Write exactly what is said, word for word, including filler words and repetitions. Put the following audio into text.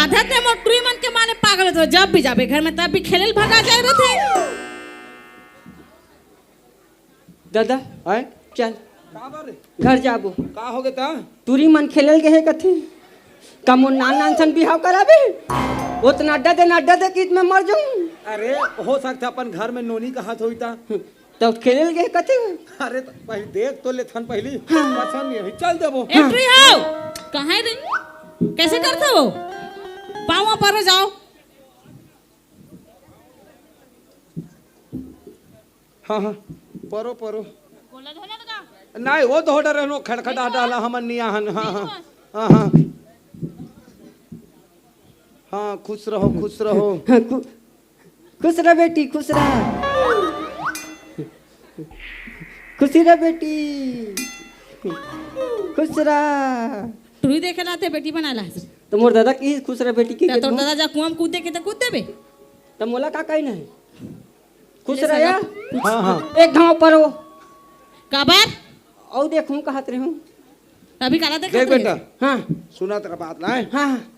आधा ते मोर टुरी मन के मारे पागल होथे, जब भी जाबे घर में तब भी खेले ल भगा जाए रथे। दादा, आय? चल। का बात रे? घर जाबो। का होगे त? टुरी मन खेले ल गे हे कथे। का मोर नान नान सन बिहाव कराबे? ओतना अड्डा दे, अड्डा दे कि मैं मर जाऊं। अरे, हो सकथे अपन घर में नोनी कहत होही त। त खेले ल गे हे कथे। अरे, त पहिली देख तो लेथन पहिली। हाँ। पसंद नहीं होही, चल देबो। ए, टुरी हो। कहाँ हे रे? कैसे करथो? पाँव परो जाओ। हाँ, हाँ, परो, परो। गोला धोना लगा। नहीं, वो धो डरे नो, खड़खड़ा डाला हमन निया हन। हाँ, हाँ, हाँ, हाँ। हाँ, खुश रहो, खुश रहो। हाँ, खु-, खुश रह बेटी, खुश रह। खुशी रह बेटी, खुश रह। टुरी देखे लाते बेटी बना ला। त मोर दादा की खुश रह बेटी की त तोर दादा जा कुआं में कूद दे के त कूद देबे। त मोला का कही नहीं? खुश ले रह या। हाँ, हाँ। एक घाव परो। काबर? अउ देखूं कहत रहूं। अभी काला देखत देख रहे? बेटा। हाँ। सुना तेरा बात ना है। हाँ।